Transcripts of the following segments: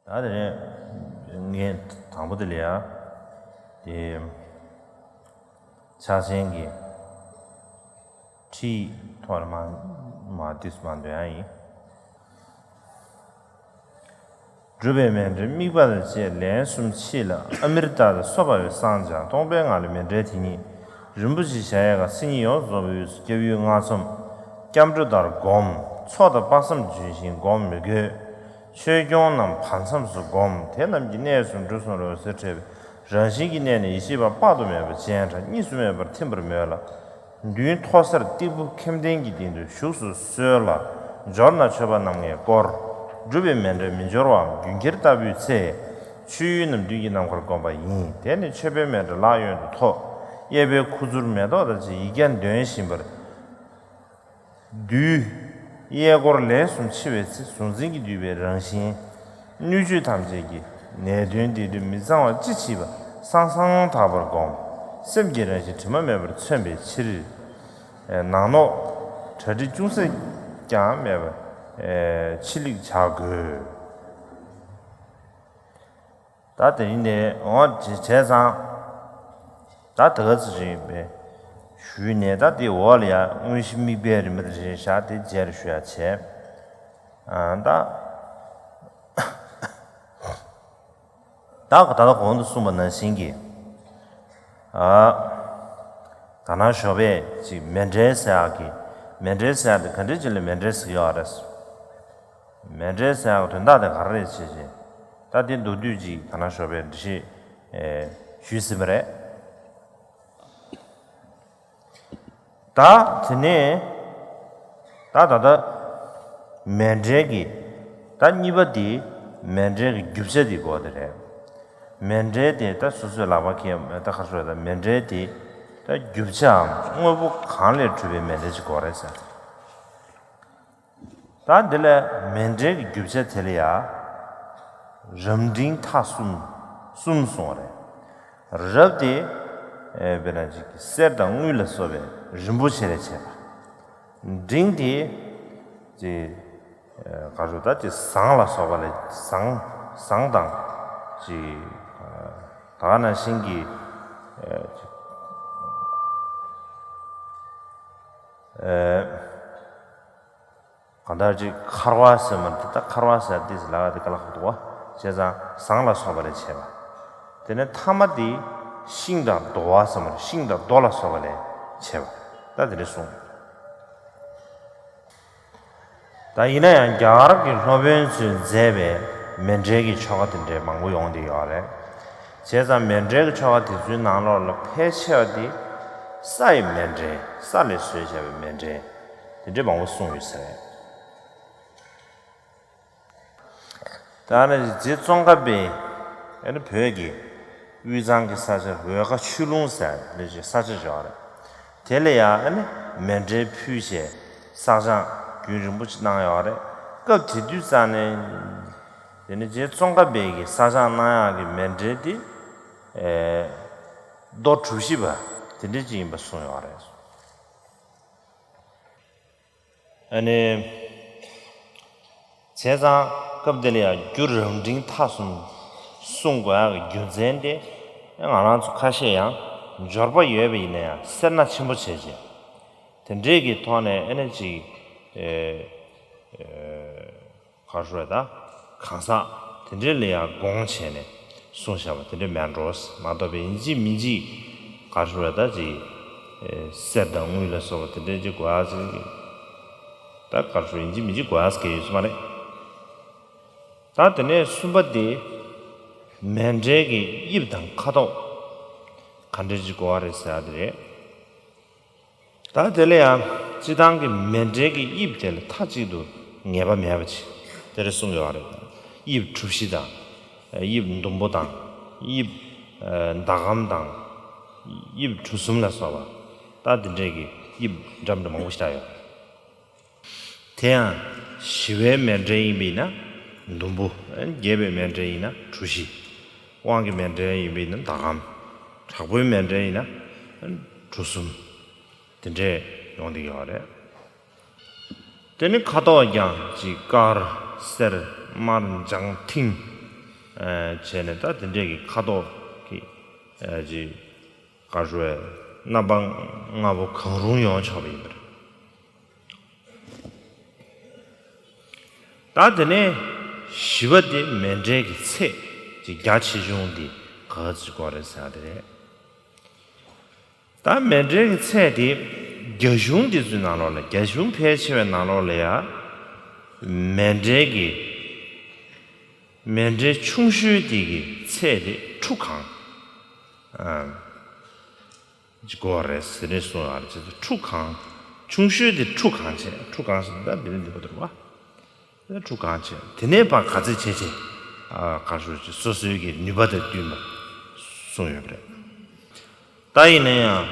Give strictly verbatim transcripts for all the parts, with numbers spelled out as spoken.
ད་དེ་ནས་ངས་དང་པོ་དེ་ལ་ཡ་དེ་ཕྱག་ཆེན་གྱི་ཁྲིད་ཐོག་ལ་མ་མ་དུས་སུ་མ་འདོན་ཡ་ཡིན། སྒྲུབ་པའི་མཎྜལ་དམིགས་པ་དང་བཅས་ལན་གསུམ་ཕྱིས་ལ། ཨ་མྲྀ་ཏ་དང་སོ་པ་བས་བསངས་སྦྱངས། སྟོང་པའི་ངང་ལས་མཎྜལ་དེ་ཉིད་རིན་པོ་ཆེའི་གཞལ་ཡས་ཁང་མཚན་ཉིད་ཡོངས་རྫོགས་པའི་དབུས་སུ་སྐྱབས་ཡུལ་ལྔ་ཚོམ་སྐྱབས་འགྲོ་ལྟར་བསྒོམ། ཚོགས་དང་དཔག་བསམ་ལྗོན་ཤིང་བསྒོམ་མི་དགོས། ཆོས་སྐྱོང་རྣམས་བར་མཚམས་སུ་བསྒོམ། དེ་རྣམས་ཀྱི་གནས་སུ་འགྲོ་གསུམ་རི་བོ་ཟེར་འཕྲད་པའི་རང་བཞིན་གྱི་གནས་ནས་ཡེ་ཤེས་པ་དཔག་ཏུ་མེད་པ་སྤྱན་དྲངས་གཉིས་སུ་མེད་པར་ཐིམ་པར་མོས་ལ། མདུན་མཐོ་སར་སྟེགས་བུ་ཁེམ་ལྡན་གྱི་སྟེང་དུ་བཞུགས་སུ་གསོལ་ལ། འབྱོར་ན་མཆོད་པ་རྣམ་ལྔས་བསྐོར། སྒྲུབ་པའི་མཎྜལ་མི་འབྱོར་བའམ་རྒྱུན་ཁྱེར་ལྟ་བུའི་ཚེ། མཆོད་ཡུལ་རྣམས་མདུན་གྱི་ནམ་མཁར་བསྒོམ་པ་ཡིན། དེ་ནས་མཆོད་པའི་མཎྜལ་ལག་གཡོན་དུ་ཐོགས། གཡས་པའི་ཁུ་ཚུར་མེ་ཏོག་དང་བཅས་ཡིག་བརྒྱ་འདོན་བཞིན་པར། བསྡུས། གཡས་སྐོར་ལན་གསུམ་ཕྱེ་བའི་ཚེ་གཟུང་འཛིན་གྱིས་བསྡུས་པའི་རང་བཞིན། སྣོད་བཅུད་ཐམས་ཅད་ཀྱི་ནད་གདོན་སྡིག་སྒྲིབ་མི་གཙང་བ་ཅི་མཆིས་པ་སང་སང་དག་པར་བསྒོམ། སེམས་ཀྱི་རང་བཞིན་དྲི་མ་མེད་པར་མཚོན་པའི་ཕྱིར། ནང་ནོག་གྲ་སྒྲིག་ཅུང་ཟད་ཀྱང་མེད་པར་ཕྱི་ལེགས་བྱ་དགོས། ད་དེ་རིང་ནས་འོ་བྱས་བྱས་ཙང་། ད་ད་ག་ཚོད་རེད་པས་ཞུས་ནས། ད་དེ་འོག་ལ་ཡང་དངོས་གཞི་དམིགས་པའི་རིམ་པ་དེ་རེད་བཞག་དེ་རྗེས་ལ་ཞུ་ཡ་བྱས། ཨ་ད་ད་ད་ལྟ་གོང་དུ་གསུངས་པ་ནང་བཞིན་གྱི། ཨ་ག་ན་ཞོགས་པས་ཅིག་མཎྜལ་ཟེར་ཡག་གི། མཎྜལ་ཟེར་ཡག་དེ་ག་འདྲ་ཅིག་ལ་མཎྜལ་ཟེར་གྱི་ཡོད་རེད། མཎྜལ་ཟེར་ཡག་དོན་དག་དེ་ག་རེ་རེད་ཅེས་བྱས། ད་དེ་མདོར་བསྡུས་ཅིག་ག་ན་ཞོགས་པས་འགྲེལ་བཤད་ཨེ་ཞུས་ཟིན་པ་རེད། ད་དེ་ནས་ད་ད་ལྟ་མཎྜལ་གྱི་ད་གཉིས་པ་དེ་མཎྜལ་གྱི་རྒྱུ་ཆ་དེ་དགོས་དེ་རེད། མཎྜལ་དེ་ད་སོ་སོའི་ལག་པ་ཁྱེར་ད་ག་རེ་ཟེར། ད་མཎྜལ་དེ་ད་རྒྱུ་ཆའམ་དངོས་པོ་གང་ལས་གྲུབ་པའི་མཎྜལ་ཅིག་དགོས་རེད་ཟེར། ད་འདི་ལ་མཎྜལ་གྱི་རྒྱུ་ཆ་དེ་ལ་ཡ་རབ་འབྲིང་ཐ་གསུམ་གསུམ་གསུངས་པ་རེད། རབ་དེ་ཨེ་དཔེར་ན་ཅིག་གསེར་དང་དངུལ་ལ་སོགས་པའི་རིན་པོ་ཆེ་ལས་བྱས་པ། འབྲིང་དེ་ཅིག་ཨེ་ག་རེ་ཟེར། ད་ཅིག་ཟངས་ལ་སོགས་པ་ལས། ཟངས་ཟངས་དང་ཅིག་ཨེ་ད་ག་ནང་བཞིན་གྱི་ཨེ་ཅིག་ཨེ། གང་ལྟར་ཅིག་འཁར་བ་ཟེར་མ་དེ། ད་འཁར་བ་ཟེར་དེ་ལ་དེ་ག་ལ་ཁག་འདུག་བ། བྱས་ཙང་ཟངས་ལ་སོགས་པ་ལས་བྱས་པ། དེ་ནས་ཐ་མ་དེ་ཤིང་དང་རྡོ་བ་ཟེར་མ། ཤིང་དང་རྡོ་ལ་སོགས་པ་ལས་བྱས་པ། ད་དེ་འདྲ་གསུངས། ད་ཡིན་ན་ཡང་རྒྱ་གར་གྱི་སློབ་དཔོན་ཚོས་མཛད་པའི་མཎྜལ་གྱི་ཆོ་ག་དེ་འདྲའི་མང་པོ་ཡོང་བསྡད་ཡོད་རེད། བྱས་ཙང་མཎྜལ་གྱི་ཆོ་ག་དེ་ཚོའི་ནང་ལོགས་ལ་ཕལ་ཆེ་བ་དེ་ས་ཡི་མཎྜལ། ས་ལས་བཟོས་བྱས་པའི་མཎྜལ་དེ་འདྲའི་མང་པོ་གསུངས་ཡོད་ས་རེད། ད་ནི་རྗེ་ཙོང་ཁ་པས་ཨ་ནི་བོད་ཀྱི་དབུས་གཙང་གི་ས་ཆ་འོལ་ཁ་ཆོས་ལུང་ཟེར་ནས་ཅིག་ས་ཆ་ཅིག་ཡོད་རེད། དེ་ལ་ཡང་ཨ་ནི་མཎྜལ་ཕུལ་བྱས་བསགས་སྦྱང་རྒྱུན་རིང་པོ་ཅིག་གནང་ཡོད་རེད། སྐབས་དེ་དུས་ཙང་ནས་དེ་ནི་རྗེ་ཙོང་ཁ་པས་ཀྱི་བསགས་སྦྱང་གནང་ཡག་གི་མཎྜལ་དེ་ཨེ་མདོ་གྲུ་བཞི་པ་དེ་འདྲ་ཅིག་ཡིན་པ་གསུངས་ཡོད་རེད། ཨ་ནི། བྱས་ཙང་སྐབས་དེ་ལ་ཡང་རྒྱུ་རབ་འབྲིང་ཐ་གསུམ་གསུང་དགོས་ཡག་གི་རྒྱུ་མཚན་དེ། ང་རང་ཚོ་ཁ་ཤས་ཡང་འབྱོར་པ་ཡོད་པ་ཡིན་ན་ཡང་སེར་སྣ་ཆེན་པོ་བྱས་བྱས། དེ་འདྲས་ཀྱི་ཐོག་ནས་ཨ་ནི་ཅིག་ཨེ། ཨེ། ག་རེ་ཟེར་ད། གང་ཟག་དེ་འདྲས་ལ་ཡང་དགོངས་བྱས་ནས་གསུངས་བཞག་པ་དེ་འདྲས་མེད་འགྲོ། མ་གཏོགས་པའི་ཡིན་གཅིག་མིན་གཅིག་ག་རེ་ཟེར་ད་ཅིག་ཨེ་གསེར་དང་དངུལ་ལ་སོགས་པ་དེ་འདྲས་ཅིག་དགོས་ཡག་ཅིག་ད་ག་རེ་ཟེར། ཡིན་གཅིག་མིན་གཅིག་དགོས་ཡག་གི་ཡོད་ས་མ་རེད། ད་དེ་ནས་གསུམ་པ་དེ་མཎྜལ་གྱི་དབྱིབས་དང་ཁ་དོག་ག་འདྲས་ཅིག་དགོས་པ་རེད་ཟེར་ཡག་དེ་རེད། ད་དེ་ལ་ཡང་སྤྱིར་བཏང་གི་མཎྜལ་གྱི་དབྱིབས་དེ་ལ་མཐའ་གཅིག་ཏུ་ངེས་པ་མེད་པ་ཅིག་དེ་རེ་གསུངས་ཡོད་རེད། དབྱིབས་གྲུ་བཞི་དང་། དབྱིབས་ཟླུམ་པོ་དང་། དབྱིབས་ཟླ་གམ་དང་། དབྱིབས་གྲུ་གསུམ་ལ་སོགས་པ། ད་དེ་འདྲས་ཀྱི་དབྱིབས་འདྲ་མི་འདྲ་མང་པོ་ཞིག་ད་ཡོད་རེད། དེ་ཡང་ཞི་བའི་མཎྜལ་ཡིན་པས་ན་ཟླུམ་པོ། རྒྱས་པའི་མཎྜལ་ཡིན་ན་གྲུ་བཞི། དབང་གི་མཎྜལ་ཡིན་པས་ན་ཟླ་གམ། དྲག་པོའི་མཎྜལ་ཡིན་ན་གྲུ་གསུམ། དེ་འདྲས་ཡོང་བསྡད་ཡོད་རེད། དེ་ནི་ཁ་དོག་ཀྱང་ཅིག་དཀར། སེར། དམར། ལྗང་། མཐིང་། བྱས་ནས་ད་དེ་འདྲས་ཀྱི་ཁ་དོག་གི་ཅིག་ག་རེ་ཟེར། རྣམ་པ་ལྔ་པོ་གང་རུང་ཡོང་ཆོག་པ་ཡིན་པ་རེད། ད་དེ་ནས་བཞི་པ་དེ་མཎྜལ་གྱི་ཚད་ཀྱི་རྒྱ་ཆེ་ཆུང་དེ་ག་ཚོད་དགོས་རེད་ཟེར་དེ་རེད། ད་མཎྜལ་གྱི་ཚད་དེ་རྒྱ་གཞུང་དེ་ཚོའི་ནང་ལོགས་ལ། རྒྱ་གཞུང་ཕལ་ཆེ་བའི་ནང་ལོགས་ལ་ཡ་མཎྜལ་གྱི་མཎྜལ་ཆུང་ཤོས་དེ་གི་ཚད་དེ་ཁྲུ་གང་ཅིག་དགོས་རེད་ཟེར་ནས་གསུངས་ཡོད་རེད། བྱས་ཙང་ཁྲུ་གང་། ཆུང་ཤོས་དེ་ཁྲུ་གང་བྱས། ཁྲུ་གང་ཟེར་ན་ད་འདི་ནས་འདི་བར་དུ་རེད་བ། ཁྲུ་གང་བྱས། དེ་ནས་ཕར་ག་ཚོད་བྱས་བྱས། ཨ། ག་རེ་ཟེར། སོ་སོའི་གི་ནུས་པ་དང་བསྟུན་པ་གསུངས་ཡོད་པ་རེད། ད་ཡིན་ན་ཡང་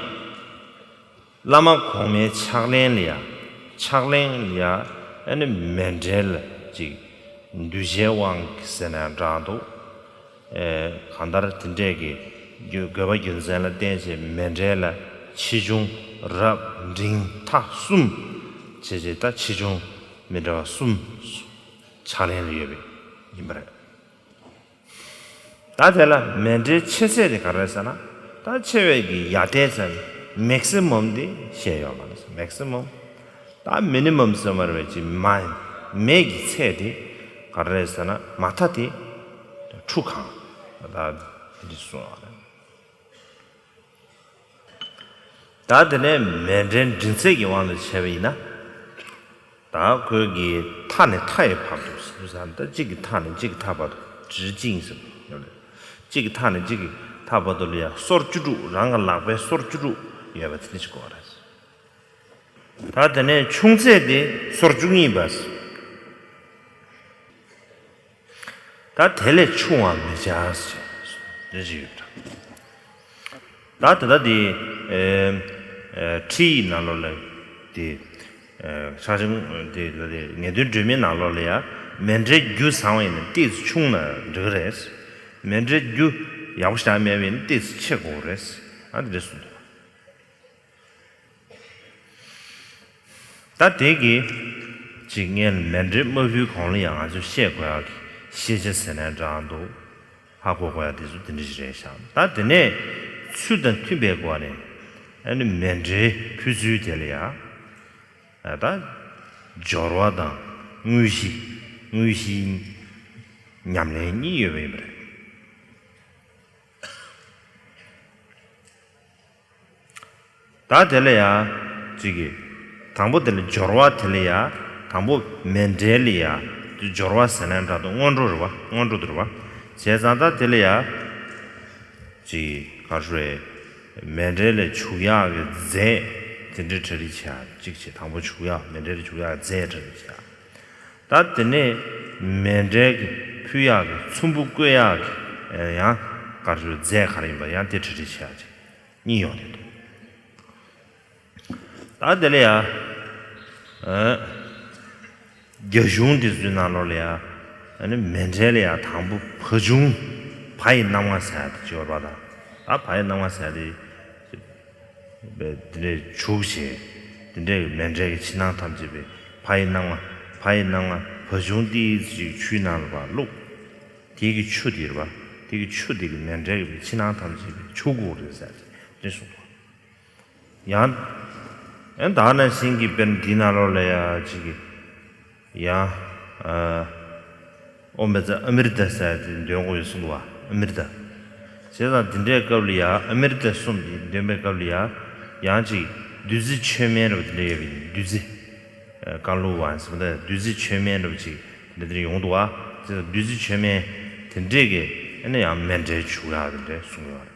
བླ་མ་གོང་མའི་ཕྱག་ལེན་ལ་ཡ། ཕྱག་ལེན་ལ་ཡ། ཨ་ནི་མཎྜལ་ལ་ཅིག་འདུས་བྱས་དབང་གིས་ཟེར་ན་འདྲ་འདུག། ཨེ། གང་ལྟར་དེ་འདྲས་ཀྱི་རྒྱུ། དགོས་པ་རྒྱུ་མཚན་ལ་བརྟེན་བྱས་མཎྜལ་ལ་ཆེ་ཆུང་རབ་འབྲིང་མཐའ་གསུམ་བྱས་བྱས། ད་ཆེ་ཆུང་མི་འདྲ་བ་གསུམ་ཕྱག་ལེན་ལ་ཡོད་པ་ཡིན་པ་རེད། ད་དེ་ལ་མཎྜལ་ཆེ་ཚད་དེ་ག་རེ་རེད་ཟེར་ན། ད་ཆེ་བའི་གི་ཡར་ཐལ་ཟེར་ན་མེག་སི་མམ་དེ་བཤད་ཡོད་མ་རེད། མེག་སི་མམ། ད་མི་ནི་མམ་ཟེར་མ་རེད་པས། ཅིག་མ། མེ་གི་ཚད་དེ་ག་རེ་རེད་ཟེར་ན། མ་མཐའ་དེ་ཁྲུ་གང་། ད་དེ་འདྲ་གསུངས་ཡོད་རེད། ད་དེ་ནས་མཎྜལ་འབྲིང་ཚད་ཀྱི་དབང་དུ་བྱས་པ་ཡིན་ན། ད་ཁོའི་གི་མཐའ་ནས་མཐའ་ཡི་བར་དུ་ཟེར་ན། ད་གཅིག་གི་མཐའ་ནས་གཅིག་གི་མཐའ་བར་དུ། གཅིག་གི་མཐའ་ནས་གཅིག་གི་མཐའ་བར་དུ་ལ་ཡ་སོར་བཅུ་དྲུག། རང་གི་ལག་པའི་སོར་བཅུ་དྲུག་ཡོད་པ་དེ་འདྲ་ཞིག་དགོས་རེད། ད་དེ་ནས་ཆུང་ཚད་དེ་སོར་བཅུ་གཉིས་པ། ད་དེ་ལས་ཆུང་བ་མི་བྱ་ཟེར་དེ་ཅིག་ཡོད་འདྲ། ད་དེ་ལྟ་དེ། ཨེ། ཨེ། ཁྲིད་ཡིག་ནང་ལོགས་ལ་དེ། ཨེ། ཕྱག་ཆེན་དེ་ལ་དེ་ངེས་དོན་སྒྲོན་མེའི་ནང་ལོགས་ལ་ཡ། མཎྜལ་རྒྱུ་བཟང་བ་ཡིན་ན་ཏོག་ཙམ་ཆུང་ན་འགྲིག་གི་རེད། མཎྜལ་རྒྱུ་ཡག་པོ་ཞེ་དྲག་མེད་པ་ཡིན་ན་ཏོག་ཙམ་ཆེ་དགོས་རེད། ཨ། དེ་འདྲ་གསུངས་འདུག། ད་དེ་གི་ཅིག་ངས་མཎྜལ་མ་ཕུལ་གོང་ལ་ཡང་ང་ཚོས་ཤེས་དགོས་ཡག་གི་ཤེས་བྱ་ཟེར་ན་འདྲ་འདུག། ཧ་གོ་དགོས་ཡག་དེ་ཚོ་དེ་འདྲ་ཞིག་རེད་ཤག། ད་དེ་ནས་ཚུལ་དང་མཐུན་པའི་སྒོ་ནས། ཨ་ནི་མཎྜལ་ཕུལ་ཚུལ་དེ་ལ་ཡ། ཨ། ད་སྦྱོར་བ་དང་དངོས་གཞི། དངོས་གཞིའི་ཉམས་ལེན་གཉིས་ཡོད་པ་ཡིན་པ་རེད། ད་དེ་ལ་ཡ་ཅིག་གི། དང་པོ་དེ་ལ་སྦྱོར་བ་དེ་ལ་ཡ། དང་པོ་མཎྜལ་ལ་ཡ་སྦྱོར་བ་ཟེར་ན་འདྲ་འདུག། སྔོན་འགྲོ་རེད་བ། སྔོན་འགྲོ་དེ་རེད་བ། བྱས་ཙང་ད་དེ་ལ་ཡ་ཅིག་ག་རེ་རེད། མཎྜལ་ལ་བྱུག་ཡག་གི་རྫས་དེ་འདྲ་གྲ་སྒྲིག་བྱེད་ཡག་གཅིག་བྱས། དང་པོ་བྱུག་ཡག། མཎྜལ་ལ་བྱུག་ཡག་གི་རྫས་གྲ་སྒྲིག་བྱེད་ཡག། ད་དེ་ནས་མཎྜལ་གྱི་ཕུལ་ཡག་གི་ཚོམ་བུ་བཀོད་ཡག་གི་ཡང་ག་རེ་རེད། རྫས་ག་རེ་ཡིན་པ་ཡང་དེ་གྲ་སྒྲིག་བྱེད་ཡག་ཅིག། གཉིས་ཡོང་གི་འདུག། ད་དེ་ལ་ཡ། ཨ། རྒྱ་གཞུང་དེ་ཚོའི་ནང་ལོགས་ལ་ཡ། ཨ་ནི་མཎྜལ་ལ་ཡ་དང་པོ་བ་བྱུང་། བ་ཡི་རྣམ་ལྔ་ཟེར་ཡ་དེ་ཅིག་ཡོད་རེད་པ། ད་ཨ། བ་ཡི་རྣམ་ལྔ་ཟེར་ཡ་དེ་དེ་འདྲས་བྱུགས་བྱས། དེ་འདྲས་ཀྱི་མཎྜལ་གྱི་ཕྱི་ནང་ཐམས་ཅད་པའི་བ་ཡི་རྣམ་ལྔ། བ་ཡི་རྣམ་ལྔ་བ་བྱུང་ཏོག་ཙམ་ཅིག་ཆུའི་ནང་ལ་ཕར་བླུགས། དེ་གི་ཆུ་དེ་རེད་པ། དེ་གི་ཆུ་དེ་གི་མཎྜལ་གྱི་ཕྱི་ནང་ཐམས་ཅད་པའི་བྱུག་དགོས་རེད་ཟེར་ཏེ་གསུངས་འདུག། ཡང་། ཡང་ད་ག་ནང་བཞིན་གྱི་དཔེར་ན་འདིའི་ནང་ལོགས་ལ་ཡ་ཅིག་གི། ཡང་། ཨ། ཨོཾ་བཛྲ་ཨ་མྲྀ་ཏ་ཟེར་དེ་འདོན་དགོས་ཡོད་གསུངས་འདུག་བ། ཨ་མྲྀ་ཏ། བྱས་ཙང་དེ་འདྲའི་སྐབས་ལ་ཡ། ཨ་མྲྀ་ཏ་གསུམ་དེ་འདོན་པའི་སྐབས་ལ་ཡ། ཡང་ཅིག་བདུད་རྩི་ཆོས་སྨན་རེད་པ། དེ་འདྲ་ཡོད་པ་ཡིན། བདུད་རྩི། ཨ། ཀ་ལུ་ཝ་ཟེར་བ་དང་། བདུད་རྩི་ཆོས་སྨན་རེད་པ་ཅིག་དེ་འདྲ་ཡོང་འདུག་བ། བྱས་ཙང་བདུད་རྩི་ཆོས་སྨན་དེ་འདྲས་ཀྱི་ཨ་ནི་ཡང་མཎྜལ་བྱུག་ཡག་དེ་འདྲ་གསུངས་ཡོད་རེད།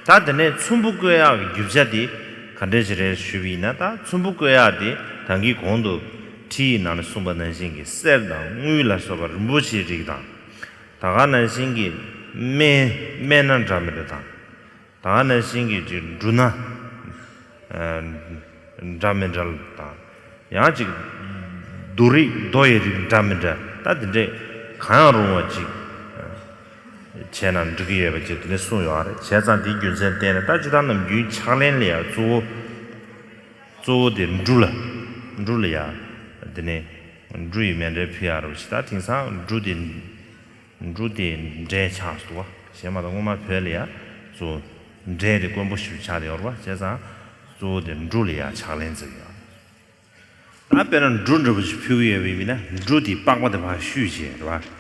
ད་དེ་ནས་ཚོམ་བུ་བཀོད་ཡག་གི་རྒྱུ་ཆ་དེ་ག་འདྲས་ཞིག་རེད་ཞུས་པ་ཡིན་ན། ད་ཚོམ་བུ་བཀོད་ཡག་དེ་ད་གིན་གོང་དུ་ཁྲིད་ཡིག་ནང་ལ་གསུངས་པ་ནང་བཞིན་གྱི་གསེར་དང་དངུལ་ལ་སོགས་པ་རིན་པོ་ཆེའི་རིགས་དང་། ད་ག་ནང་བཞིན་གྱི་སྨན། སྨན་སྣ་འདྲ་མི་འདྲ་དང་། ད་ག་ནང་བཞིན་གྱི་ཅིག་འབྲུ་སྣ། ཨ། འདྲ་མི་འདྲ་དང་། ཡང་ཅིག་རྡོ་རིགས། རྡོ་ཡི་རིགས་འདྲ་མི་འདྲ། ད་དེ་འདྲས་གང་ཡང་རུང་བ་ཅིག་བྱས་ན་འགྲིག་གི་ཡོད་པ་ཅིག་དེ་ནས་གསུངས་ཡོད་རེད། བྱས་ཙང་དེའི་རྒྱུ་མཚན་བརྟེན་ནས་ད་སྤྱིར་བཏང་ནམ་རྒྱུན་ཕྱག་ལེན་ལ་ཡང་གཙོ་བོ། གཙོ་བོ་དེ་འབྲུ་ལ། འབྲུ་ལ་ཡང་དེ་ནས་ འབྲུ་ཡི་མཎྜལ་ཕུལ་ཡག་རེད་པ་ཅིག་ད་དེང་སང་འབྲུ་དེ་འབྲུ་དེ་འབྲས་ཆགས་སུ་འདུག་པ། གཞན་མ་གཏོགས་སྔོན་མ་བོད་ལ་ཡ་གཙོ་བོ་འབྲས་དེ་དཀོན་པོ་ཞེ་པོ་ཆགས་བསྡད་ཡོད་རེད་པ། བྱས་ཙང་གཙོ་བོ་དེ་འབྲུ་ལ་ཡ་ཕྱག་ལེན་མཛད་ཡོད། ད་དཔེར་ན་འབྲུ་འདྲ་པོ་ཞིག་ཕུལ་གྱི་ཡོད་པ་ཡིན་ན་འབྲུ་དེའི་པགས་པ་དེ་ཕར་བཤུས་བྱས་རེད་པ།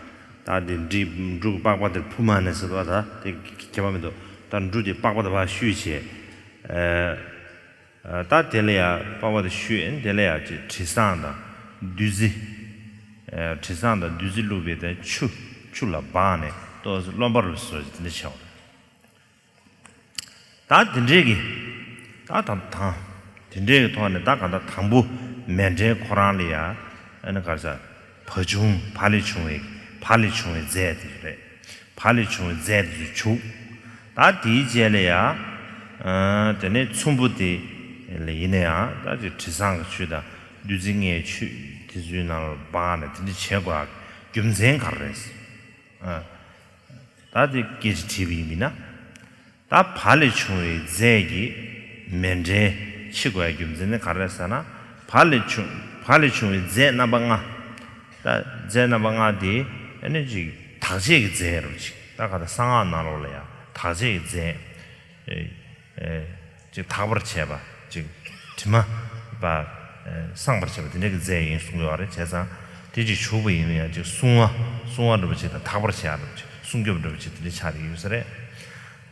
ད་དེ་འབྲི་འབྲུ་གི་པགས་པ་དེར་ཕུ་མ་ནས་ཟེར་བ་ད་དེ་ཁྱད་པར་མི་འདུག་ད་འབྲུ་དེའི་པགས་པ་དེ་ཕར་བཤུས་བྱས། ཨ་ད་དེ་ལ་ཡ་པགས་པ་དེ་བཤུས་ཨེ་དེ་ལ་ཡ་ཅིག་དྲི་བཟང་དང་བདུད་རྩི། ཨ་དྲི་བཟང་དང་བདུད་རྩི་བླུགས་པའི་དེ་ཆུ་ཆུ་ལ་སྦངས་ནས་ཏོག་ཙམ་རློན་པ་རུ་བཟོས་དེ་འདྲ་བྱས་པ་རེད། ད་དེ་འདྲས་ཀྱི་ད་དང་དང་དེ་འདྲས་ཀྱི་ཐོག་ནས་ད་ག་ད་དང་པོ་མཎྜལ་ཁོ་རང་ལ་ཡ་ཨ་ནི་ག་རེ་ཟེར་བ་བྱུང་བ་ལས་བྱུང་བའི་བ་ལས་བྱུང་བའི་རྫས་དེ་རེད། བ་ལས་བྱུང་བའི་རྫས་དེ་ཚོ་བྱུག་ད་དེའི་རྗེས་ལ་ཡ་ཨ་དེ་ནས་ཚོམ་བུ་དེ་ལ་ཡིན་ན་ཡང་ད་ཅིག་དྲི་བཟང་གི་ཆུ་དང་བདུད་རྩི་ལྔའི་ཆུ་དེ་ཚོའི་ནང་ལ་སྦངས་ནས་དེ་འདྲ་བྱེད་དགོས་རྒྱུ་མཚན་ག་རེ་རེད། ཨ་ད་དེ་སྐད་ཆ་དྲིས་པ་ཡིན་ན། ད་བ་ལས་བྱུང་བའི་རྫས་ཀྱིས་མཎྜལ་ཕྱི་དགོས་ཡ་རྒྱུ་མཚན་ནི་ག་རེ་ཟེར་ན། བ་ལས་བྱུང་བ་ལས་བྱུང་བའི་རྫས་རྣམ་པ་ལྔ། ད་རྫས་རྣམ་པ་ལྔ་དེ་ཨ་ནི་ཅིག་དག་བྱེད་ཀྱི་རྫས་རུ་ཅིག་ད་ག་ད་གསང་སྔགས་ནང་ལོགས་ལ་ཡ་དག་བྱེད་ཀྱི་རྫས། ཨེ་ཨེ་ཅིག་དག་པར་བྱེད་པ་ཅིག་དྲི་མ་པ་ཨེ་སངས་པར་བྱེད་པ་དེ་འདྲ་གི་རྫས་ཡིན་གསུང་གི་ཡོད་རེད། བྱས་ཙང་དེ་ཅིག་བྱུག་པ་ཡིན་ན་ཡང་ཅིག་སྲུང་བ་སྲུང་བ་འདྲ་པོ་ཅིག་དང་དག་པར་བྱེད་ཡ་འདྲ་པོ་ཅིག་སྲུང་སྐྱོབ་འདྲ་པོ་ཅིག་དེ་འདྲ་ཆགས་ཀྱི་ཡོད་ས་རེད།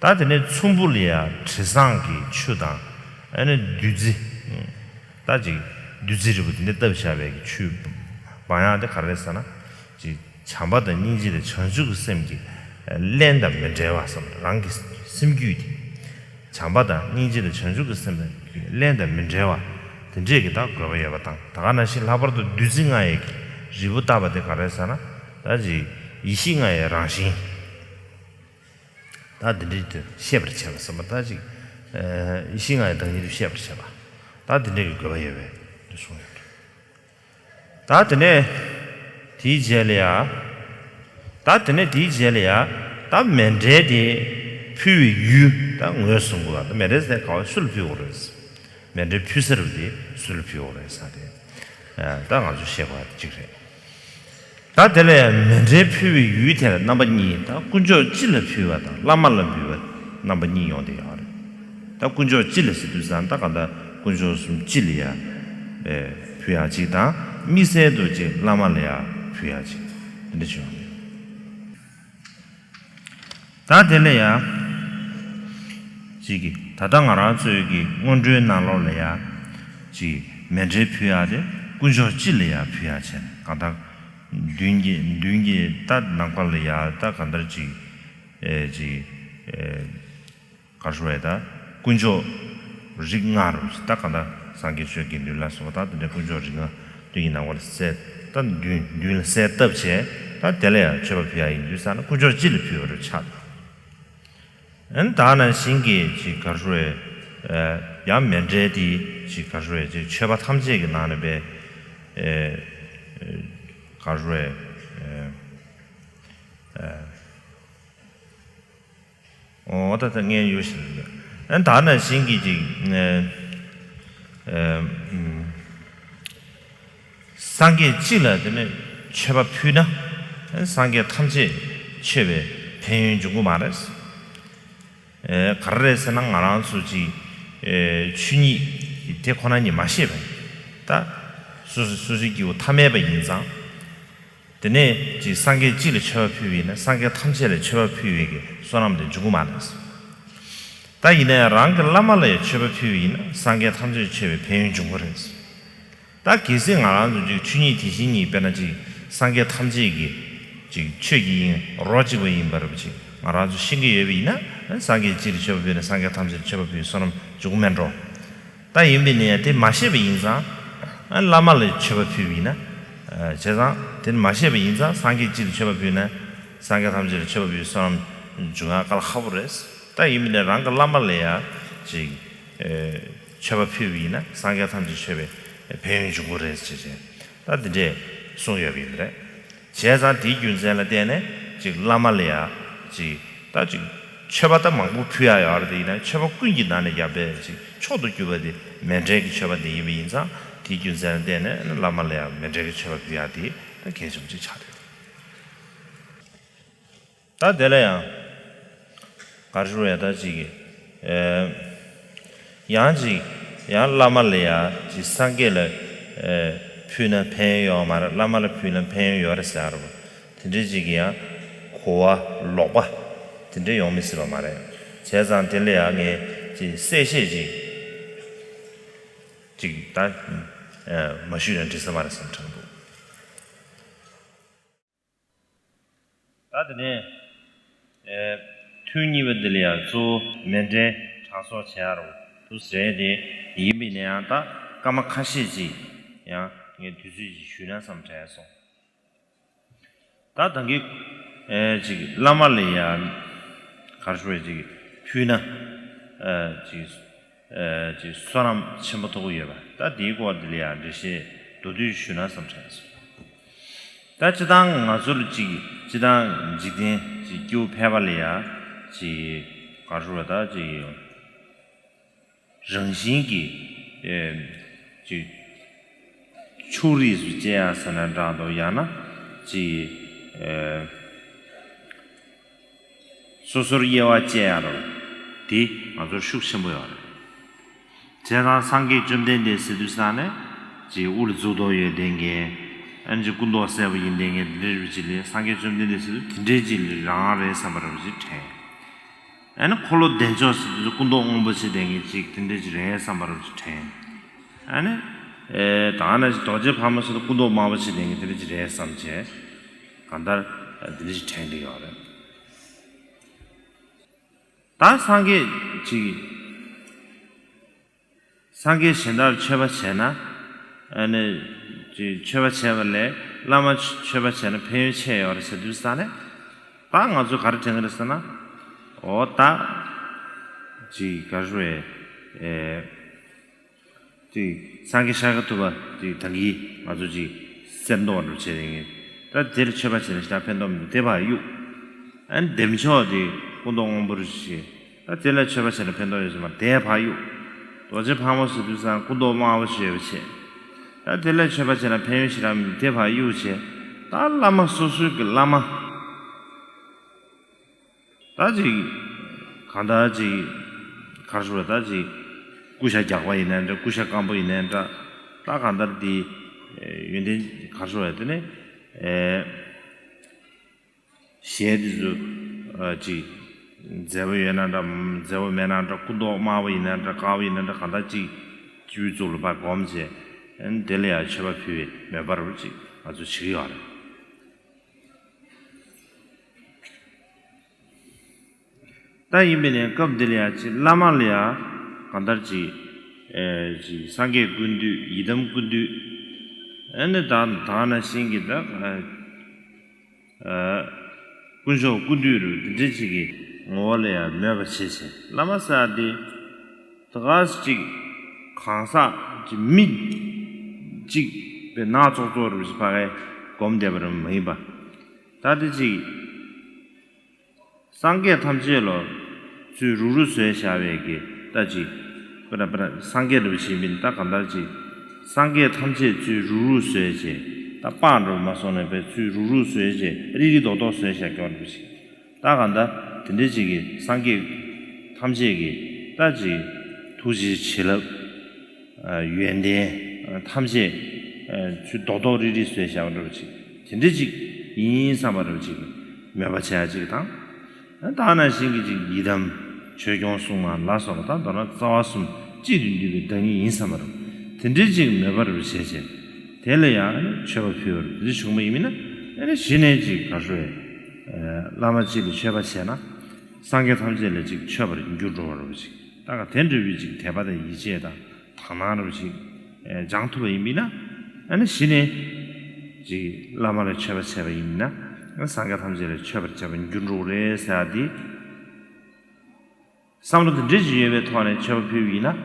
ད་དེ་ནས་ཚོམ་བུ་ལ་ཡ་དྲི་བཟང་གི་ཆུ་དང་ཨ་ནི་བདུད་རྩི། ད་ཅིག་བདུད་རྩི་རིལ་བུ་དེ་འདྲ་བཏབ་བཞག་པའི་གི་ཆུ་སྦང་ཡག་དེ་ག་རེ་རེད་ཟེར་ན། ཅིག་བྱམས་པ་དང་སྙིང་རྗེ་དང་བྱང་ཆུབ་ཀྱི་སེམས་ཀྱི་རླན་དང་མི་འབྲལ་བ་བསམ་རང་གི་སེམས་རྒྱུད་དེ། བྱམས་པ་དང་སྙིང་རྗེ་དང་བྱང་ཆུབ་ཀྱི་སེམས་ཀྱི་རླན་དང་མི་འབྲལ་བ་དེ་འདྲས་ཀྱི་ད་དགོས་པ་ཡོད་པ་དང་ད་ག་ནང་བཞིན་ལྷག་པར་དུ་བདུད་རྩི་ལྔ་ཡི་གི་རིལ་བུ་བཏབ་པ་དེ་ག་རེ་རེད་ཟེར་ན། ད་ཅིག་ཡེ་ཤེས་ལྔ་ཡི་རང་བཞིན། ད་འདི་འདྲའི་དུ་ཤེས་པར་བྱེད་པ་བསམ་པ་ད་ཅིག་ཡེ་ཤེས་ལྔ་ཡི་བདག་ཉིད་དུ་ཤེས་པར་བྱེད་པ། ད་འདི་འདྲའི་གི་དགོས་པ་ཡོད་པས་འདི་གསུངས་ཡོད། ད་དེ་ནས་དེའི་རྗེས་ལ་ཡ། ད་དེ་ནས་དེའི་རྗེས་ལ་ཡ། ད་མཎྜལ་དེ་ཕུལ་བའི་ཡུལ་ད་ངོས་བཟུང་དགོས་པ་ད་མཎྜལ་དེ་ག་བ་སུ་ལ་ཕུལ་དགོས་རེད། མཎྜལ་ཕུལ་ས་རུ་དེ་སུ་ལ་ཕུལ་དགོས་རེད་ས་དེ། ད་ང་ཚོ་ཤེས་དགོས་པ་དེ་གཅིག་རེད། ད་དེ་ལ་ཡང་མཎྜལ་ཕུལ་བའི་ཡུལ་དེ་ལ་རྣམ་པ་གཉིས་ད་དཀོན་མཆོག་སྤྱི་ལ་ཕུལ་བ་དང་བླ་མ་ལ་འབུལ་བ་རྣམ་པ་གཉིས་ཡོང་བསྡད་ཡོད་རེད། ད་དཀོན་མཆོག་སྤྱི་ལ་ཟེར་དུས་ཙང་ད་ག་ད་དཀོན་མཆོག་གསུམ་སྤྱི་ལ་ཡ་ཕུལ་ཡག་ཅིག་དང་དམིགས་བསལ་དུ་ཅིག་བླ་མ་ལ་ཡ་ཕུལ་ཡག་ཅིག་དེ་འདྲ་བྱུང་ཡོད་རེད། ད་དེ་ལ་ཡ། ཅིག་གི་ད་ལྟ་ང་རང་ཚོའི་གི་སྔོན་འགྲོའི་ནང་ལོགས་ལ་ཡ། ཅིག་མཎྜལ་ཕུལ་ཡག་དེ་དཀོན་མཆོག་སྤྱི་ལ་ཡ་ཕུལ་ཡག་བྱས་ནས་གང་ལྟར་མདུན་གྱི་མདུན་གྱི་ད་ནམ་མཁའ་ལ་ཡ་ད་གང་ལྟར་ཅིག་ཨེ་ཅིག་ཨེ་ག་རེ་ཟེར་བས་ད་དཀོན་མཆོག་རིགས་ལྔ་རུ་ད་གང་ལྟར་སངས་རྒྱས་ཆོས་ཀྱི་མདུན་ལ་སོགས་ད་དེ་འདྲ་དཀོན་མཆོག་རིགས་ལྔ་མདུན་གྱི་ནམ་མཁའ་ལ་གསལ་ད་མདུན་མདུན་ལ་གསལ་བཏབ་བྱས་ད་དེ་ལ་ཡང་མཆོད་པ་ཕུལ་ཡག་ཡིན་དུས་ཙང་ན་དཀོན་མཆོག་སྤྱི་ལ་ཕུལ་བ་རུ་ཆགས་འདུག་ཨན་ད་ནང་བཞིན་གྱི་ཅིག་ག་རེ་ཟེར་བས། ཡང་མཎྜལ་དེ་ཅིག་ག་རེ་ཟེར་བས་ཅིག་མཆོད་པ་ཐམས་ཅད་ཀྱི་ནང་ནས་པས། ག་རེ་ཟེར་བས། ཨོ་ད་ད་ངས་ཡོད་ཞིག་ཨན་ད་ནང་བཞིན་གྱི་ཅིག་སངས་རྒྱས་གཅིག་ལ་དེ་ནས་མཆོད་པ་ཕུལ་ན། སངས་རྒྱས་ཐམས་ཅད་མཆོད་པའི་ཕན་ཡོན་འབྱུང་གི་མ་རེད། ག་རེ་རེད་ཟེར་ན་ང་རང་ཚོ་ཅིག་ཆོས་ཉིད་དེ་ཁོ་ན་ཉིད་མ་ཤེས་པ་ཡིན། ད་སོ་སོ་སོ་སོའི་སྐྱེ་བོ་ཐ་མལ་པ་ཡིན་ཙང་། དེ་ནས་ཅིག་སངས་རྒྱས་གཅིག་ལ་མཆོད་པ་ཕུལ་བ་ཡིན་ན་སངས་རྒྱས་ཐམས་ཅད་ལ་མཆོད་པ་ཕུལ་བའི་གི་བསོད་ནམས་དེ་འབྱུང་གི་མ་རེད། ད་ཡིན་ན་ཡང་རང་གི་བླ་མ་ལ་ཡང་མཆོད་པ་ཕུལ་བ་ཡིན་ན་སངས་རྒྱས་ཐམས་ཅད་མཆོད་པའི་ཕན་ཡོན་འབྱུང་གི་རེད། ད་གལ་སྲིད་ང་རང་ཚོ་ཅིག་ཆོས་ཉིད་དེ་བཞིན་ཉིད་དཔེར་ན་ཅིག་སངས་རྒྱས་ཐམས་ཅད་ཀྱི་ཅིག་ཆོས་ཀྱི་དབྱིངས་རོ་གཅིག་པ་ཡིན་པར་ཅིག་ང་རང་ཚོ་ཤེས་ཀྱི་ཡོད་པ་ཡིན་ན་སངས་རྒྱས་གཅིག་ལ་མཆོད་པ་ཕུལ་ན་སངས་རྒྱས་ཐམས་ཅད་ལ་མཆོད་པ་ཕུལ་བའི་བསོད་ནམས་འབྱུང་གི་མེད་འགྲོ། ད་ཡིན་པས་ན་ཡང་དེ་མ་ཤེས་པ་ཡིན་ཙང་། བླ་མ་ལ་མཆོད་པ་ཕུལ་བ་ཡིན་ན། བྱས་ཙང་དེ་མ་ཤེས་པ་ཡིན་ཙང་སངས་རྒྱས་གཅིག་ལ་མཆོད་པ་ཕུལ་ན། སངས་རྒྱས་ཐམས་ཅད་ལ་མཆོད་པ་ཕུལ་བསོད་ནམས་འབྱུང་ཡག་དཀའ་ལས་ཁག་པོ་རེད། ད་ཡིན་པས་ན་རང་གི་བླ་མ་ལ་ཡང་ཅིག་མཆོད་པ་ཕུལ་བ་ཡིན་ན་སངས་རྒྱས་ཐམས་ཅད་མཆོད་པའི་ཕན་ཡོན་འབྱུང་གི་རེད་ཅེས་ད་འདི་འདྲས་གསུངས་ཡོད་པ་ཡིན་པ་རེད། བྱས་ཙང་དེའི་རྒྱུ་མཚན་ལ་བརྟེན་ནས་ཅིག་བླ་མ་ལ་ཡ་ཅིག་ད་ཅིག་མཆོད་པ་ད་མང་པོ་ཕུལ་ཡ་ཡོད་རེད། དེ་ཡིན་ན་མཆོད་པ་ཀུན་གྱི་ནང་ནས་ཡག་པའི་ཅིག་མཆོག་ཏུ་གྱུར་པ་དེ་མཎྜལ་གྱི་མཆོད་པ་དེ་ཡིན་པ་ཡིན་ཙང་ དེའི་རྒྱུ་མཚན་ལ་བརྟེན་ནས་བླ་མ་ལ་ཡང་མཎྜལ་གྱི་མཆོད་པ་ཕུལ་ཡག་དེ་ད་གལ་ཆེན་པོ་ཅིག་ཆགས་ཡོད། ད་དེ་ལ་ཡང་ག་རེ་ཞུ་དགོས་རེད། ད་ཅིག་གི་ཨེ་ཡང་ཅིག་ཡང་བླ་མ་ལ་ཡང་ཅིག་སངས་རྒྱས་ལ་ཨེ་ཕུལ་ན་ཕན་ཡོན་ཡོད་མ་རེད། བླ་མ་ལ་ཕུལ་ན་ཕན་ཡོན་ཡོད་རེད་ཟེར་ཡག་རེད་པ། དེ་འདྲའི་ཅིག་གི་ཡང་གོ་བ་ལོག་པ་དེ་འདྲ་ཡོང་མི་སྲིད་པ་མ་རེད། བྱས་ཙང་དེ་ལ་ཡང་ངས་ཅིག་གསལ་བཤད་ཅིག་ཅིག་ད་ཨེ་མ་ཞུས་ན་འགྲིག་ས་མ་རེད་བསམ་དྲན་འདུག། ད་དེ་ནས་ཨེ་ཐུན་གཉིས་པ་འདི་ལ་ཡང་གཙོ་བོ་མཎྜལ་གྲངས་གསོག་བྱེད་ཡག་རེད་འདུག་ཟེར་ཏེ་ཡིན་པས་ན་ཡང་ད་སྐར་མ་ཁ་ཤས་ཅིག་ཡང་ངས་དུས་ཚོད་ཅིག་ཞུས་ན་བསམ་དྲན་སོང་། ད་ད་གིན་ཨེ་ཅིག་བླ་མ་ལ་ཡང་ག་རེ་ཞུ་དགོས་རེད། ཅིག་ཕུལ་ན་ཨེ་ཅིག་ཨེ་ཅིག་བསོད་ནམས་ཆེན་པོ་ཐོབ་ཀྱི་ཡོད་པ། ད་དེའི་སྐོར་འདི་ལ་ཡང་འགྲེལ་བཤད་མདོར་བསྡུས་ཞུས་ན་བསམ་དྲན་སོང་། ད་སྤྱིར་བཏང་ང་ཚོ་ལ་ཅིག་སྤྱིར་བཏང་འཇིག་རྟེན་ཅིག་སྐྱེ་བོ་ཕལ་པ་ལ་ཡང་ཅིག་ག་རེ་ཞུ་དགོས་རེད། ད་ཅིག་རང་བཞིན་གྱིས་ཨེ་ཅིག་ཕྱོགས་རིས་སུ་བཅད་ཡག་ཟེར་ན་འདྲ་འདུག། ཡང་ན་ཅིག་ཨེ་སོ་སོར་དབྱེ་བ་བཅད་ཡག་རེད། དེ་ང་ཚོར་ཤུགས་ཆེན་པོ་ཡོད་རེད། བྱས་ཙང་སངས་རྒྱས་བཅོམ་ལྡན་འདས་ཟེར་དུས་ཙང་ནས་ཅིག་དབུ་ལ་གཙུག་ཏོར་ཡོད་བསྡད་མཁན། ཨ་ནི་ཅིག་སྐུ་མདོག་སེར་པོ་ཡིན་བསྡད་མཁན་དེ་འདྲ་རེད་པ་ཅིག་ལ། སངས་རྒྱས་བཅོམ་ལྡན་འདས་ཟེར་དུས་དེ་འདྲའི་ཅིག་ལ་རང་རེད་བསམ་པ་རེད་པ་ཅིག་དྲན། ཨ་ནི་འཁོར་ལོ་བདེ་མཆོག་ཟེར་དུས་སྐུ་མདོག་སྔོན་པོ་བྱས་བསྡད་མཁན་ཅིག་དེ་འདྲ་ཅིག་རེད་བསམ་པ་རེད་པ་ཅིག་དྲན། ཨ་ནི་ཨེ་ད་ནི་རྡོ་རྗེ་ཕག་མོ་ཟེར་དུས་སྐུ་མདོག་དམར་པོ་བྱས་བསྡད་མཁན་དེ་འདྲ་ཅིག་རེད་བསམ་བྱས། གང་ལྟར་དེ་འདྲ་ཅིག་དྲན་གྱི་ཡོད་རེད། ད་སངས་རྒྱས་ཅིག་སངས་རྒྱས་གཞན་དག་ལ་མཆོད་པ་བྱས་ན། ཨ་ནི་ཅིག་མཆོད་པ་བྱས་པ་ལས་བླ་མ་མཆོད་པ་བྱས་ན་ཕན་ཡོན་ཆེ་ཡོད་རེད་ཟེར་དུས་ཙང་ནས། ད་ང་ཚོས་ག་རེ་དྲན་གྱི་རེད་ཟེར་ན། འོ་ད་ཅིག་ག་རེ་རེད། ཨེ་ཅིག་སངས་རྒྱས་ཤཱཀྱ་ཐུབ་པ་ཅིག་ད་གིན་ང་ཚོ་ཅིག་གསེར་མདོག་འདྲ་བྱས་ནས། ད་དེ་ལ་མཆོད་པ་བྱས་ན་ཞེ་དྲག་ཕན་ཐོགས་མི་འདུག། དེ་ཕར་གཡུག། ཨ་ནི་བདེ་མཆོག་དེ་སྐུ་མདོག་སྔོན་པོ་རེད་བྱས། ད་དེ་ལ་མཆོད་པ་བྱས་ན་ཕན་ཐོགས་ཡོད་ཟེར་མ། དེ་ཕར་གཡུག། རྡོ་རྗེ་ཕག་མོ་ཟེར་དུས་ཙང་སྐུ་མདོག་དམར་པོ་ཞིག་ཡོད་པ་བྱས། ད་དེ་ལ་མཆོད་པ་བྱས་ན་ཕན་ཡོན་ཞེ་དྲག་མི་འདུག། དེ་ཕར་གཡུག་བྱས། ད་བླ་མ་སོ་སོའི་གི་བླ་མ། ད་ཅིག་གང་ལྟར་ཅིག་ག་རེ་ཞུ་དགོས་རེད། ད་ཅིག་ཀུ་ཤ་རྒྱགས་པ་ཡིན་ནའི་འདྲ། ཀུ་ཤ་སྐམ་པོ་ཡིན་ནའི་འདྲ། ད་གང་ལྟར་དེ་ཡོན་ཏན་ག་རེ་ཞུ་དགོས་རེད། དེ་ནི་ཨེ་ཞལ་དེ་ཚོ་ཨ་ཅིག་མཛེས་པོ་ཡོད་ན་འདྲ། མཛེས་པོ་མེད་ན་འདྲ། སྐུ་མདོག་དམར་པོ་ཡིན་ན་འདྲ། དཀར་པོ་ཡིན་ན་འདྲ། གང་ལྟར་ཅིག་སྤྱི་བོའི་གཙུག་ལ་ཕར་བསྒོམ་བྱས། ཨ་ནི་དེ་ལ་ཡང་མཆོད་པ་ཕུལ་བའི་མོས་པ་རུ་ཅིག་ང་ཚོ་བྱེད་ཀྱི་ཡོད་རེད། ད་ཡིན་པས་ནས་སྐབས་འདི་ལ་ཡང་ཅིག་བླ་མ་ལ་ཡང་གང་ལྟར་ཅིག་ཨེ་ཅིག་སངས་རྒྱས་ཀུན་འདུས། ཡི་དམ་ཀུན་འདུས། ཨ་ནི་ད་ད་ནང་བཞིན་གྱི་ད་ཨ་ཨ་དཀོན་མཆོག་ཀུན་འདུས་རུ་འདི་འདྲ་ཅིག་གི་ངོ་བོ་ལ་ཡང་མོས་པ་བྱེད་བྱེད། བླ་མ་ཟེར་ཡག་འདི་ད་ག་ཅིག་གང་ཟག་ཅིག་མི་གཅིག་པའི་སྣ་ཚོགས་ཚོགས་རུ་ཅིག་ཕ་གིར་སྒོམ་བསྡད་པ་རུ་མ་ཡིན་པ། ད་འདི་ཅིག་སངས་རྒྱས་ཐམས་ཅད་ལ་ཚུར་རུག་རུག་བཟོས་བཞག་པའི་གི་ད་ཅིག་པ་ར་པ་ར་སངས་རྒྱས་འདྲ་བོ་ཞིག་མིན། ད་གང་ལྟར་ཅིག་སངས་རྒྱས་ཐམས་ཅད་ཚུར་རུག་རུག་བཟོས་བྱས། ད་པགས་འདྲ་བོ་མ་སོང་ནས་པའི་ཚུར་རུག་རུག་བཟོས་བྱས། རིལ་རིལ་རྡོག་རྡོག་བཟོས་བཞག་ཀྱོག་འདྲ་བོ་ཞིག། ད་གང་ལྟར་དེ་འདྲ་ཅིག་གི་སངས་རྒྱས་ཐམས་ཅད་ཀྱི་ད་ཅིག་ཐུགས་རྗེ་བྱིན་རླབས། ཨ་ཡོན་ཏན་ཨ་ཐམས་ཅད་ཨ་ཚུར་རྡོག་རྡོག་རིལ་རིལ་བཟོས་བཞག་པ་འདྲ་བོ་ཅིག་དེ་འདྲ་ཅིག་ཡིན་བསམ་པ་འདྲ་བོ་ཅིག་མོས་པ་བྱེད་ཡག་ཅིག་དང་། ཨ་ད་ནང་བཞིན་གྱི་ཅིག་ཡི་དམ་ཆོས་སྐྱོང་སྲུང་མ་ལ་སོགས་པ་དང་མདོར་ན་རྩ་བ་གསུམ་གཅིག་ཏུ་འདུས་པའི་བདག་ཉིད་ཡིན་བསམ་པ་འདྲ་བོ། དེ་འདྲ་ཅིག་མོས་པ་འདྲ་བོ་བྱས་བྱས། དེ་ལ་ཡང་ཨ་ནི་མཆོད་པ་ཕུལ་བ་འདྲ་བོ་དེ་འདྲ་བྱུང་བ་ཡིན་མིན་ན། ཨ་ནི་གཞི་ནས་ཅིག་ག་རེ་ཞུ་དགོས་རེད། ཨ་བླ་མ་གཅིག་ལ་མཆོད་པ་བྱས་ན་སངས་རྒྱས་ཐམས་ཅད་ལ་ཅིག་མཆོད་པར་འགྱུར་འགྲོ་བ་འདྲ་བོ་ཅིག། ད་ག་དེ་འདྲ་བའི་ཅིག་དད་པ་དང་ཡིད་ཆེས་དང་དག་སྣང་འདྲ་བོ་ཅིག་ཨེ་སྦྱང་ཐུབ་པ་ཡིན་པས་ན། ཨ་ནི་གཞི་ནས་ཅིག་བླ་མ་ལ་མཆོད་པ་བྱས་པ་ཡིན་ན། ཨ་སངས་རྒྱས་ཐམས་ཅད་ལ་མཆོད་པར་བྱས་པར་འགྱུར་འགྲོ་གི་རེད་ཟེར་ཡག་འདི་བསམ་བློ་དེ་འདྲ་ཅིག་ཡོད་པའི་ཐོག་ནས་མཆོད་པ་ཕུལ་བ་ཡིན་ན།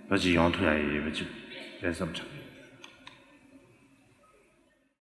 ད་ཅིག་ཡོང་ཐུབ་ཡག་ཡོད་པ་ཅིག་རེད་བསམ་དྲན།